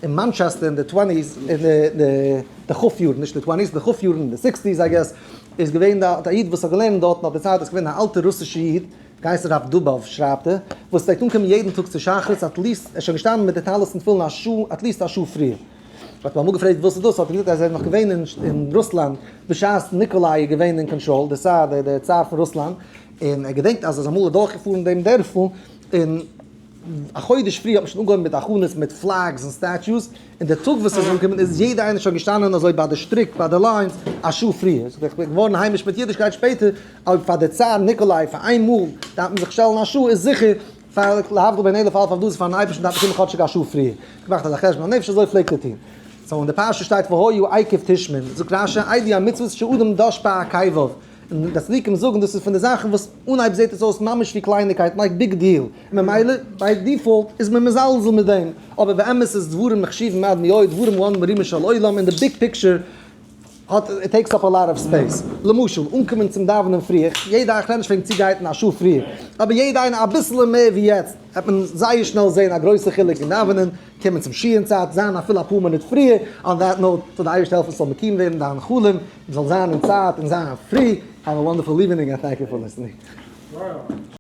אין מאנטשעסטער אין די twenties, אין די כ' יארן, נישט די twenties, די כ' יארן, די sixties I guess, איז געווען דארט א איד וואס האט געלערנט דארטן אויף די צייט, איז געווען א אלטע רוסישע איד, געהייסן רב דובאוו שרייבט ער, וואס פלעגט אנקומען יעדן טאג צו שחרית at least, ער איז שוין געשטאנען מיט די טלית און תפילין א שעה, at least א שעה פריער. האט מען אמאל געפרעגט וואס איז דאס, האט ער געזאגט אז ער איז נאך געווען אין רוסלאנד בשעת ניקאליי איז געווען אין קאנטראל, דער צאר, דער צאר פון רוסלאנד, און ער געדענקט אז ער איז אמאל אדורכגעפארן דעם דערפל, און א חודש פריער האט מען שוין אנגעהויבן מיט הכנות מיט flags און statues, און די טאג וואס עס איז אנגעקומען איז יעדער איינער שוין געשטאנען אזוי ביי די שטריק ביי די lines א שעה פריער. זאגט ער איך בין געווארן היימיש מיט אידישקייט שפעטער, אויב פאר די צאר ניקאליי פאר איין מאל דארף מען זיך שטעלן א שעה איז זיכער פאר להבדיל בין אלף אלף הבדלות פארן אייבערשטן דארף מען קומען כאטשיג א שעה פריער. געמאכט אזא חשבון הנפש אזוי פלעגט ער טון. so אין די פרשה שטייט והיה עקב תשמעון, זאגט רשי אלו המצוות שאדם דש בעקביו, און די צדיקים זאגן דאס איז פון די זאכן וואס אנהייב זעט עס אויס ממש ווי קלייניקייטן like big deal, און ממילא by default איז מען מזלזל מיט דעם, אבער באמת איז דברים מחשיבים עד מאוד, דברים האנו מרומו של עולם, אין די big picture האט it takes up a lot of space. למשל, אנקומען צום דאווענען פרי, איך יעדע איך רעד נישט וועגן צוגייטן א שעה פריער, אבער יעדע איינער אביסעלע מער ווי יעצט, וועט מען זייער שנעל זען א גרויסע חילוק אין דאווענען, קומען צום שיעור אין צייט, זיין אפילו אפאר מינוט פריער, on that note, זאל די אייבערשטער העלפן ס'זאל מקוים ווערן דיין חלום, מ'זאל זיין אין צייט און זיין פרי, have a wonderful evening and thank you for listening.